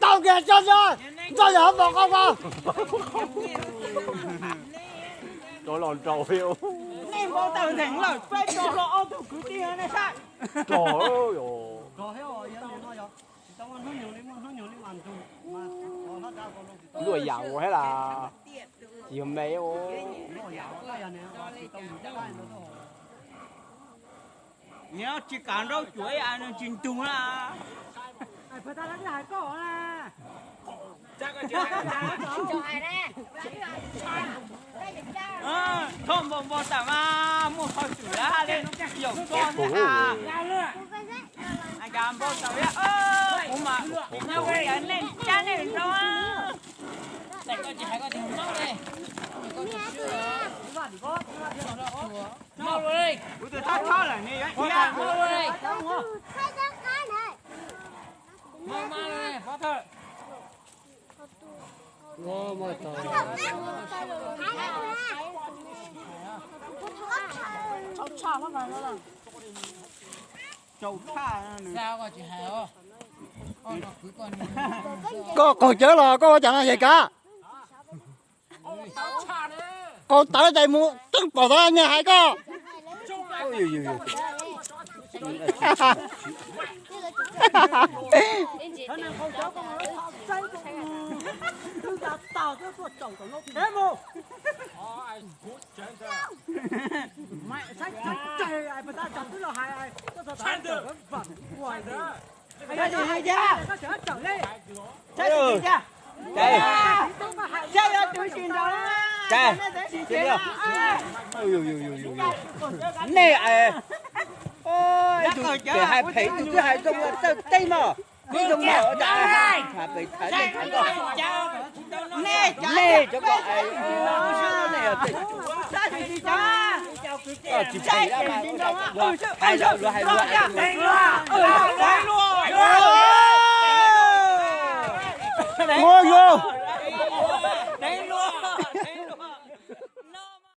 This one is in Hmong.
Tau kiag tso tso, tso yog hov pom qau ko. Rov los nraus. Nej npau taws nteeg lawm, peb tso hlo ob tug kwv tij nej saib. Rog. Luaj yam ua thiab las, tsis yog me. Nyob tsis kav nraub cuav ib a nws tsis ntug na. Thoj npau npau tam mas muaj qhov xwm lawm li, yaum koj thiab. Kav npau tam kuv mas, kuv yog nej cab nej nraub. Kuv tus thab thab lawm ne yuav ib. Koj qaug cawv los koj ua cas no yawg kav? Qaug tawv ces mus tseeb pom tau niag hais koj. Nej, tus twg hais phem tus twg hais zoo tawj teb mog. Kuv zoo mog, pem thav nej cov ko, nej cov ko, nej yog tej, koj tsis phem dab mas, hais luag hais luag. Ua yog.